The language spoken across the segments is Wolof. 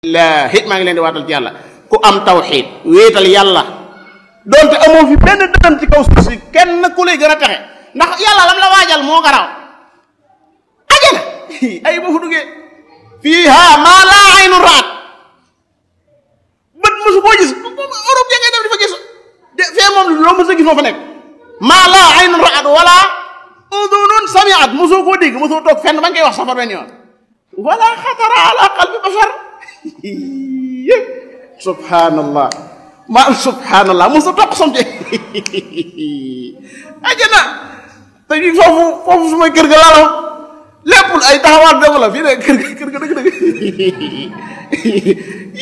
laahi maa ngi leen di waatal ci yàlla ku am tawxiid wéetal yàlla donte amoo fi benn dërëm ci kaw suuf si kenn ku lay gën a texe ndax yàlla lam la waajal moo garaaw ajana ay boo fa duggee fiiha maa laa aynu raat bët mosu koo gis Europe ya ngay def di fa gis de fee moom loo mos a gis moo fa nekk maa laa aynu raat wala udunun samiat mosoo koo dégg mosoo toog fenn bañ koy wax safar benn yoon wala xatara ala qalbi bashar subhanallah ma subhanallah musu toq somte ajana te ñu foofu sumay kër ga laalaw lépp ay taxawaat dong la fii de kër ga dëgg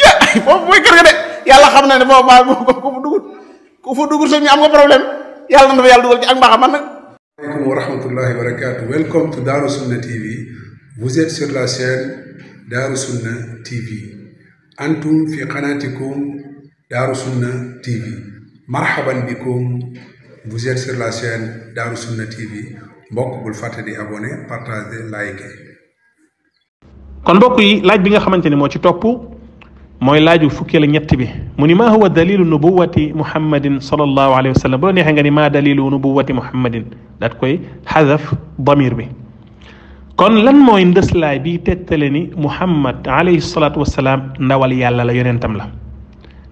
ya foofu mooy kër ga de yàlla xam na ne foofu maa ku fa dugul sëñ am nga problème yàlla na fa yàlla dugal ci ak mbaaxam man nag. Assalamualaikum warahmatullahi wabarakatuh. Welcome to Darou Sunnah TV. Vous êtes sur la chaîne Darou Sunnah TV. Antum fi qanatikum Darou Sunnah TV. Marhaban bikum. Vous êtes sur la chaîne Darou Sunnah TV. Mbokk bul fàtte di abonné, partager, liker. kon mbokk yi laaj bi nga xamanteni mo ci top moy laaju fukkeel ak ñett bi muni ma huwa dalilu nubuwati muhammadin sallallahu alayhi wa sallam boo neexee nga ni ma dalilu nubuwati muhammadin dat koy xadaf damir bi kon lan mooy ndëslaay bi tettale ni muhammad alayhi salatu wasalaam ndawal yàlla la yonentam la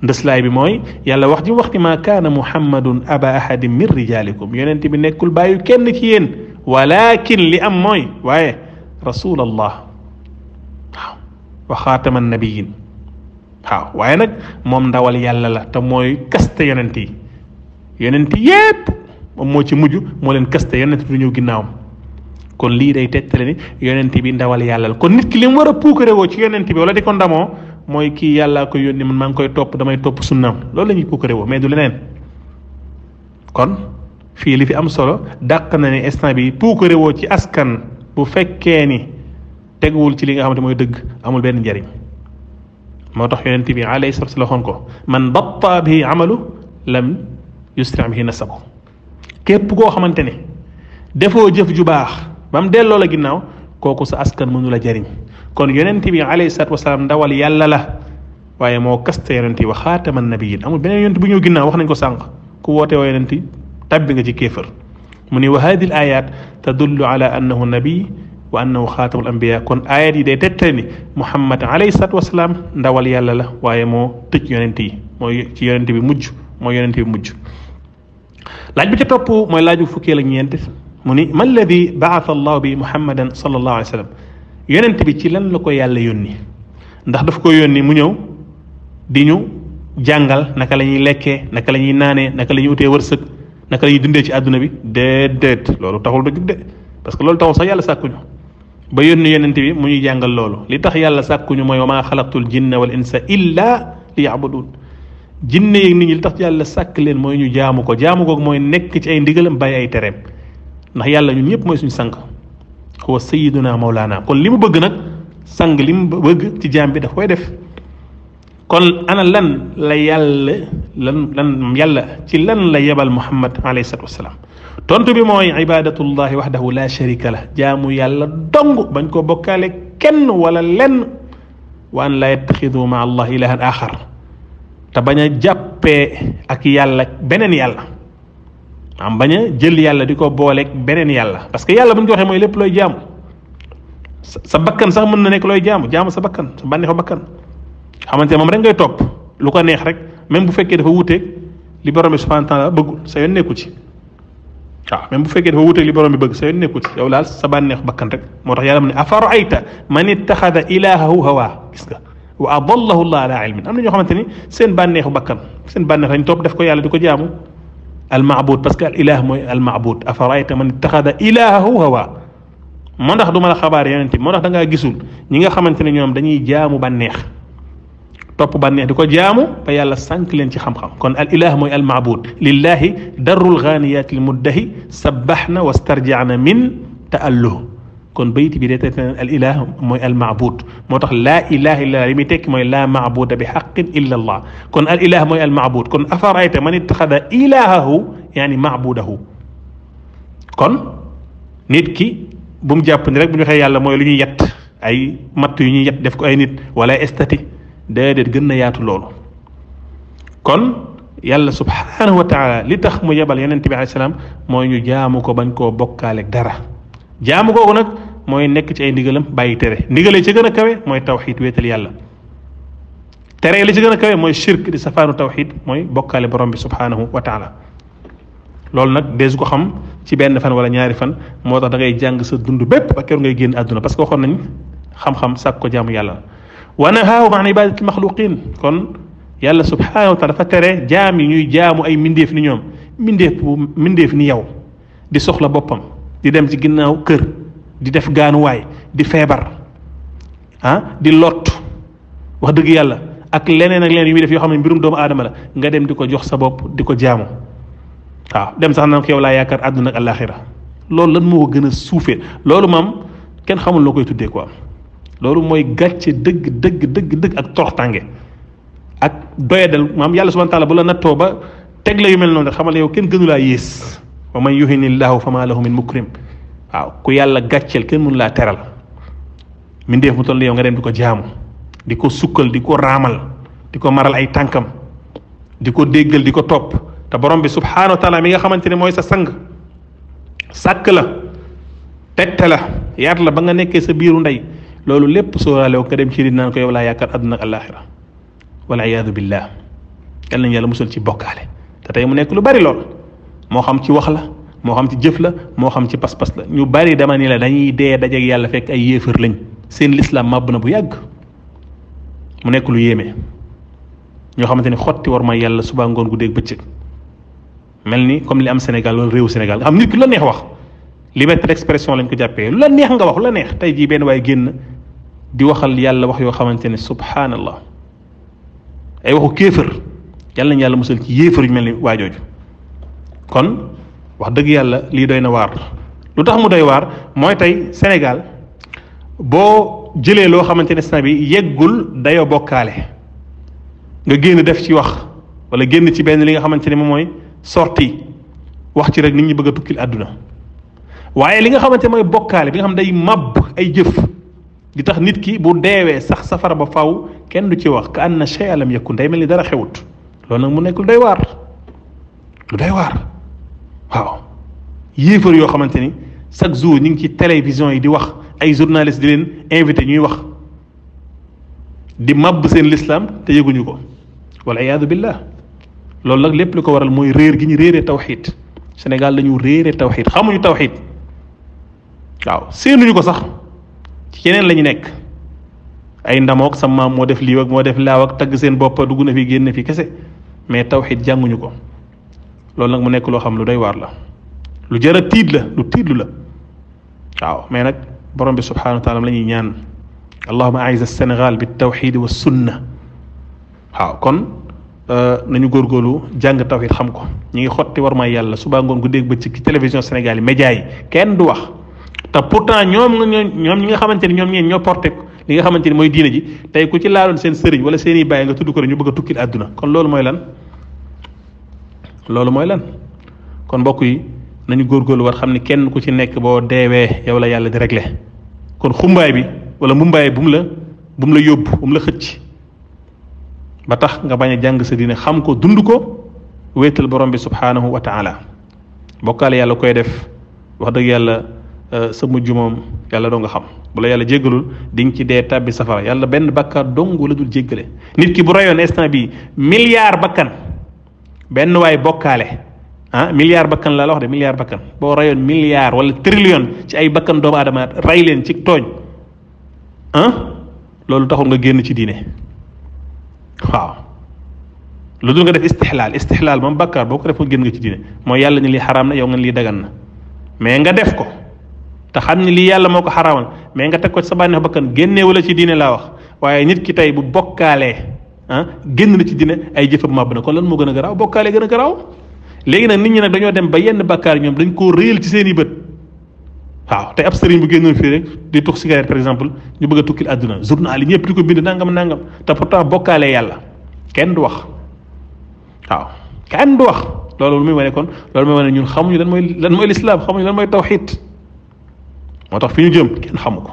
ndëslaay bi mooy yàlla wax ji waxti ma kaana muhammadun aba ahadin min rijalikum yonent bi nekkul bàyyu kenn ci yéen walakin li am mooy waaye rasulallah waaw wa xaatama nabiyin waaw waaye nag moom ndawal yàlla la te mooy kaste yonent yi yépp moom moo ci mujj moo leen kaste yonent du ñëw ginnaawam kon lii day tegtale ni yonent bi ndawal yàlla la kon nit ki li mu war a puukare woo ci yonent bi wala di ko ndamoo mooy kii yàllaa ko yónni man maa ngi koy topp damay topp sunnaam loolu la ñuy puukare woo mais du leneen kon fii li fi am solo dàq na ne instant bi puukare woo ci askan bu fekkee ni teguwul ci li nga xamante mooy dëgg amul benn njariñ moo tax yonent bi alayhi salatu wasallam ko man batta bihi amalu lam yusri bihi nasabu képp koo xamante ne defoo jëf ju baax ba mu delloo la ginnaaw kooku sa askan mënu la jariñ kon yonent bi alayhi salatu wasallam ndawal yàlla la waaye moo kaste yonent yi wa xaataman nabiyin amul beneen yonent bu ñëw ginnaaw wax nañ ko sànq ku woote woo yonent tabbi nga ci kéefër mu ni wa hadi al ayat tadullu ala annahu nabi wa annahu xaatamul anbiya kon ayat yi day tettale ni muhammad alayhi salatu wasalaam ndawal yàlla la waaye moo tëj yonent yi mooy ci yonent bi mujj mooy yonent bi mujj laaj bi ca topp mooy laaju fukkeel ak ñeent mu ni ma alladi baatha allahu bi muhammadan sallallahu alayhi wa sallam yonent bi ci lan la ko yàlla yónni ndax daf ko yónni mu ñëw di ñu jàngal naka la ñuy lekkee naka la ñuy naanee naka la ñuy utee wërsëg naka la ñuy dundee ci àdduna bi déedéet loolu taxul dëgg de parce que loolu taxul sax yàlla sàkkuñu ba yónni yonent bi mu ñuy jàngal loolu li tax yàlla sàkkuñu mooy wa maa xalaqtul jinna wal insa illa li yabudun jinne yeeg nit ñi li tax yàlla sàkk leen mooy ñu jaamu ko mooy nekk ci ay ndigalam bàyyi ay tereem ndax yàlla ñun ñëpp mooy suñu sang huwa sayyiduna mawlana kon li mu bëgg nag sang li mu bëgg ci jaam bi daf koy def kon ana lan la yàlla ci lan la yebal muhammad alayhi salatu wasalaam tontu bi mooy ibadatullahi wahdahu la sharika la jaamu yàlla dong bañ ko bokkaale kenn wala lenn wa an la yattaxidu ma allah ilahan axar te bañ a jàppee ak yàlla beneen yàlla am bañ a jël yàlla di ko booleeg beneen yàlla parce que yàlla bu ñu ko waxee mooy lépp looy jaamu sa bakkan sax mën na nekk looy jaamu sa bakkan sa bànneexu bakkan xamante ne moom rek ngay topp lu ko neex rek même bu fekkee dafa wuuteeg li borom bi subhanahu wa taala bëggul sa yoon nekku ci waaw même bu fekkee dafa wuuteeg li borom bi bëgg sa yoon nekku ci yow daal sa bànneexu bakkan rek moo tax yàlla mu ne afara'ayta man ittaxada ilahahu hawa gis nga wa adallahu allah ala ilmin am na ñoo xamante ni seen bànneexu bakkan seen bànneex lañ topp def ko yàlla di ko jaamu al maabud parce que al ilah mooy al maabud afara'ayta man ittaxada ilahahu hawa moo tax du ma la xabaar yonent bi moo tax da ngaa gisul ñi nga xamante ne ñoom dañuy jaamu bànneex topp bànneex di ko jaamu ba yàlla sànk leen ci xam-xam kon al ilah mooy al maabud lillahi darrul ghaniyat al muddahi sabbaxna wastarjana min ta'alluh kon bayt bi dee al ilah mooy al maabud moo tax laa ilaha illa li muy tekki mooy laa maabuda bi xaqin illa allah kon al ilah mooy al maabud kon afarayta man ittaxada ilahahu yaani maabudahu kon nit ki bu mu jàpp ni rek bu ñu waxee yàlla mooy lu ñuy yett ay matt yu ñuy yett def ko ay nit wala estati déedéet gën na yaatu loolu. kon yàlla subhanahu wa taala li tax mu yebal yonent bi alayhi salaam mooy ñu jaamu ko bañ koo bokkaaleeg dara. jaamu googu nag mooy nekk ci ay ndigalam bàyyi tere ndigale ci gën a kawe mooy tawxid wéetal yàlla. tere li ci gën a kawe mooy shirk di safaanu tawxid mooy bokkaale borom bi subhanahu wa taala. loolu nag deesu ko xam ci benn fan wala ñaari fan moo tax da ngay jàng sa dund bépp ba keroog ngay génn àdduna parce que waxoon nañ xam-xam sàkk ko jaamu yàlla. wa nahaahum an ibadatil maxluqin kon yàlla subhanahu wa taala dafa tere jaam yi ñuy jaamu ay mindeef ni ñoom mindeef ni yow di soxla boppam di dem ci ginnaaw kër di def gaanuwaay di feebar di lot wax dëgg yàlla ak leneen yu muy def yoo xam ne mbirum doomu aadama la nga dem di ko jox sa bopp di ko jaamu waaw dem sax naan ko yow laa yaakaar àdduna ak àllaaxira loolu lan moo gën a suufee loolu maam kenn xamul loo koy tuddee quoi loolu mooy gàcce dëgg ak toroxtànge ak doyadal maam yàlla subhanahu wa taala bu la nattoo ba teg la yu mel noonu rek xamal yow kenn gënu laa yées wa man yuhini llahu fa maa lahu min mukrim waaw ku yàlla gàcceel kenn mënu laa teral mindeef mu toll yow nga dem di ko jaamu di ko sukkal di ko raamal di ko maral ay tànkam di ko déggal di ko topp te borom bi subhanahu wa taala mi nga xamante ne mooy sa sang sàkk la tegte la yar la ba nga nekkee sa biiru ndey loolu lépp sóoraale nga dem ci di naan ko yow laa yaakaar àdduna ak àllaaxira wal iyaadu billah yal nañu yàlla musal ci bokkaale te tey mu nekk lu bari lool moo xam ci wax la moo xam ci jëf la moo xam ci pas-pas la ñu bari dama ni la dañuy dee dajeeg yàlla fekk ay yéefar lañ seen lislaam màbb na bu yàgg mu nekk lu yéeme ñoo xamante ni xotti war ma yàlla suba ngoon gu dégg bëccëg mel ni comme li am Sénégal loolu réewu Sénégal nga xam nit ki lu la neex wax liberté d'expression lañ ko jàppee lu la neex nga wax lu la neex tey jii benn waaye génn di waxal yàlla wax yoo xamante ne subhanallah ay waxu kéefër yàlla nañu yàlla musal ci yéefër yu mel ni waajooju kon wax dëgg yàlla lii doy na waar lu tax mu doy waar mooy tey Sénégal boo jëlee loo xamante ne sna bi yeggul dayoo bokkaale nga génn def ci wax wala génn ci benn li nga xamante ne moom mooy sorti wax ci rek nit ñi bëgg a tukkil àdduna waaye li nga xamante mooy bokkaale bi nga xam day màbb ay jëf di tax nit ki bu deewee sax safara ba faw kenn du ci wax ka anna shay'an lam yakun day mel ni dara xewut loolu nag mu nekk lu doy waar waaw yéefar yoo xamante ni chaque jour ñu ngi ci télévision yi di wax ay journalistes di leen invité ñuy wax di màbb seen l'islam te yëguñu ko wal iyaadu billah loolu nag lépp li ko waral mooy réer gi ñu réeree tawxid Sénégal dañu réeree tawxid xamuñu tawxid waaw seenuñu ko sax ci yeneen la ñu nekk ay ndamook sa maam moo def lii ak moo def laaw ak tagg seen bopp dugg na fi génn fi kese mais tawxid jànguñu ko loolu nag mu nekk loo xam lu doy waar la lu jar a tiit la lu tiitlu la waaw mais nag borom bi subhanahu wa taala la ñuy ñaan allahuma aiz Sénégal bi tawxid wa sunna waaw kon nañu góorgóorlu jàng tawxid xam ko ñi ngi xotti war ma yàlla suba ngoon gu dégg ba ci télévision Sénégal yi média yi kenn du wax te pourtant ñoom ñi nga xamante ni ñoom ñeen ñoo porté li nga xamante ni mooy diine ji tey ku ci laaloon seen sëriñ wala seen i bàyyi nga tudd ko rek ñu bëgg a tukkil àdduna kon loolu mooy lan kon mbokk yi nañu góorgóorlu war xam ni kenn ku ci nekk boo deewee yow la yàlla di réglé kon xumbaay bi wala mbumbaay bu mu la yóbbu bu mu la xëcc ba tax nga bañ a jàng sa diine xam ko dund ko wéetal borom bi subhanahu wa taala bokkaale yàlla koy def wax dëgg yàlla sa mujj moom yàlla doo nga xam bu la yàlla jéggalul di nga ci dee tàbbi safara yàlla benn bakkaar dong la dul jéggale nit ki bu rayoon instant bi milliard bakkan benn waay bokkaale milliard bakkan laa la wax de milliard bakkan boo rayoon milliard wala trillion ci ay bakkan doomu aadama ray leen ci tooñ loolu taxul nga génn ci diine waaw lu dul nga def istixlaal moom bakkaar boo ko def nga génn nga ci diine mooy yàlla ni lii xaraam na yow nga lii dagan na mais nga def ko te xam ni lii yàlla moo ko xaraamal mais nga teg ko ci sa bànneex bakkan génnee wala ci diine laa wax waaye nit ki tey bu bokkaalee génn na ci diine ay jëfam màbb na kon lan moo gën a garaaw bokkaale gën a garaaw léegi nag nit ñi nag dañoo dem ba yenn bakkaar ñoom dañ koo réyal ci seen i bët waaw tey ab sëriñ bu génnoon fii rek di tux cigarette par exemple ñu bëgg a tukkil àdduna journal yi ñëpp di ko bind nangam te pourtant bokkaalee yàlla kenn du wax waaw kenn du wax loolu lu muy wane kon loolu muy wane ñun xamuñu lan mooy lislaam xamuñu lan mooy tawxiid moo tax fi ñu jëm kenn xamu ko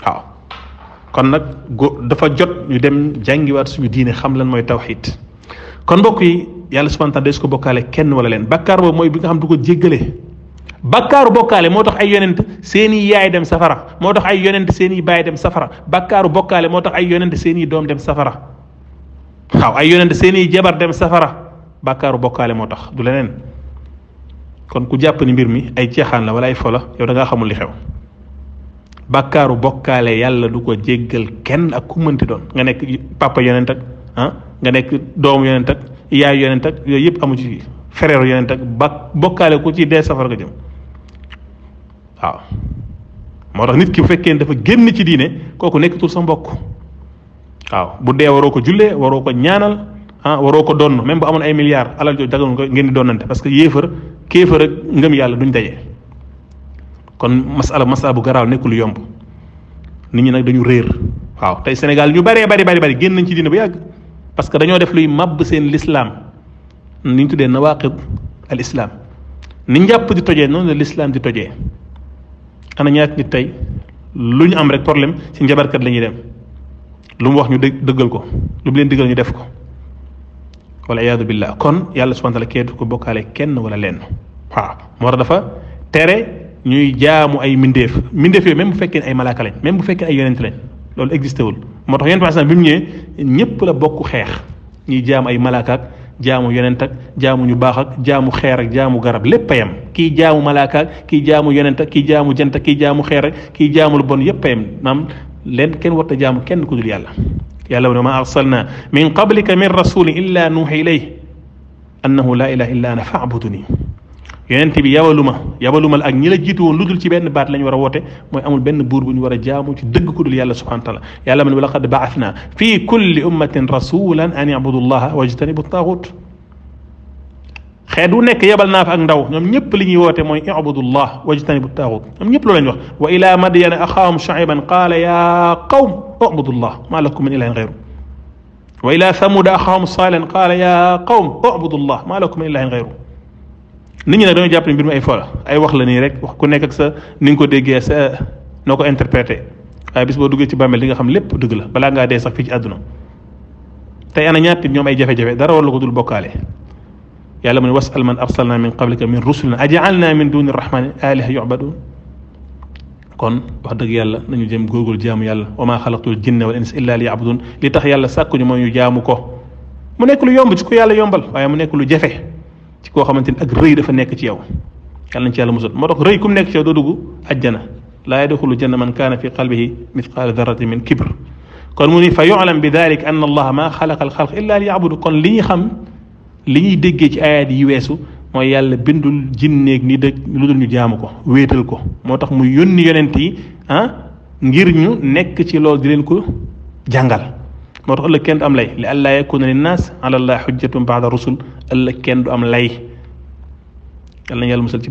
waaw kon nag dafa jot ñu dem jàngiwaat suñu diine xam lan mooy tawxid. kon mbokk yi yàlla subhanahu wa taala des ko bokkaale kenn wala leen bakkaar boobu mooy bi nga xam du ko jéggale. bakkaaru bokkaale moo tax ay yonent seeni yaay dem safara moo tax ay yonent seeni baay dem safara bakkaaru bokkaale moo tax ay yonent seeni doom dem safara waaw ay yonent seeni jabar dem safara bakkaaru bokkaale moo tax du leneen. kon ku jàpp ni mbir mi ay ceexaan la wala ay fola yow da ngaa xamul li xew. bakkaaru bokkaale yàlla du ko jéggal kenn ak ku mënti doon nga nekk papa yonent ak nga nekk doomu yonent ak yaay yonent ak yooyu yëpp amu ci frère yonent ak bokkaale ku ci dee safara nga jëm. waaw moo tax nit ki bu fekkee dafa génn ci diine kooku nekkatul sa mbokk. waaw bu dee waroo ko jullee waroo ko ñaanal waroo ko donn même bu amoon ay milliards alal jooju dagal ko ngeen di donnante parce que kéefër ak ngëm yàlla duñ daje. kon masala bu garaaw nekkul yomb nit ñi nag dañu réer. waaw tey Sénégal ñu bari génn nañ ci diine bu yàgg parce que dañoo def luy màbb seen l'islam ni ñu tuddee nawaqid al islam ni njàpp di tojee noonu la l'islam di tojee. ana ñaat nit tey lu ñu am rek problème ci njabarkat la ñuy dem lu mu wax ñu dëggal ko lu mu leen diggal ñu def ko wala iyaadu billah. kon yàlla subhanahu wa taala du ko bokkaale kenn wala lenn. waaw moo tax dafa tere ñuy jaamu ay mindeef yooyu même bu fekkee ay malaaka lañ même bu fekkee ay yonent lañ loolu existé wul. moo tax yonent bi mu ñëwee ñëpp la bokk xeex ñuy jaamu ay malaaka ak jaamu yonent ak jaamu ñu baax ak jaamu xeer ak jaamu garab lépp a yem kii jaamu malaaka ak kii jaamu yonent ak kii jaamu jant ak kii jaamu xeer ak kii jaamu lu bon yépp a yem maam leen kenn warta jaamu kenn ku dul yàlla. yàlla ne ma arsalna min qablika min rasulin illa nuuhi ilayhi annahu la ilaha illa ana fa'buduni. yonent bi yabaluma ak ñi la jiitu woon lu dul ci benn baat lañ war a woote mooy amul benn buur bu ñu war a jaamu ci dëgg ku dul yàlla subhanahu wa taala. yàlla man wa laqad ba'athna fi kulli ummatin rasulan an i'budu llaha wajtanibu taagut. xeet wu nekk yebal naa fa ak ndaw ñoom ñëpp li ñuy woote mooy i'budu llah wajtanibu taagut ñoom ñëpp loolu lañ wax. wa ila madyana axaahum shuayban qaala ya qawm u'budu llah ma lakum min ilahin ghayru wa ila thamuda axaahum saalihan qaala ya qawm u'budu llah ma lakum min ilahin ghayru. nit ñi nag dañoo jàpp ne mbir mi ay fola ay wax la nii rek wax ku nekk ak sa ni nga ko déggee sa noo ko interprété waaye bis boo duggee ci bàmmeel li nga xam lépp dëgg la balaa ngaa dee sax fii ci àdduna. tey ana ñaati ñoom ay jafe-jafe dara war la ko dul bokkaale. yàlla mu ne wasal man arsalna min qablika min rusulina aj'alna min duni rahmani aliha yu'badun. kon wax dëgg yàlla nañu jëm góorgóorlu jaamu yàlla wa ma xalaqtul jinna wal insa illa liya'budun li tax yàlla sàkkuñu mooy ñu jaamu ko mu nekk lu yomb ci ko yàlla yombal waaye mu nekk lu jafe ci koo xamante ni ak rëy dafa nekk ci yow. yàlla nañ ci yàlla musal moo tax rëy kum nekk ci yow doo dugg ajjana laa yadxulu janna man kaana fi qalbihi mithqaala darratin min kibr. kon mu ni fa yu'lam bi dalik anna allaha ma xalaqa al xalq illa liya'budu. kon li ñuy xam li ñuy déggee ci ayaat yi weesu mooy yàlla bindul jinneeg ni dëgg lu dul ñu jaamu ko wéetal ko moo tax mu yónni yonent yi ngir ñu nekk ci loolu di leen ko jàngal. moo tax ëllëg kenn du am lay li allaa yakuna linnaas ala llahi hujjatun ba'da rusul ëllëg kenn du am lay. yàlla na yàlla musal ci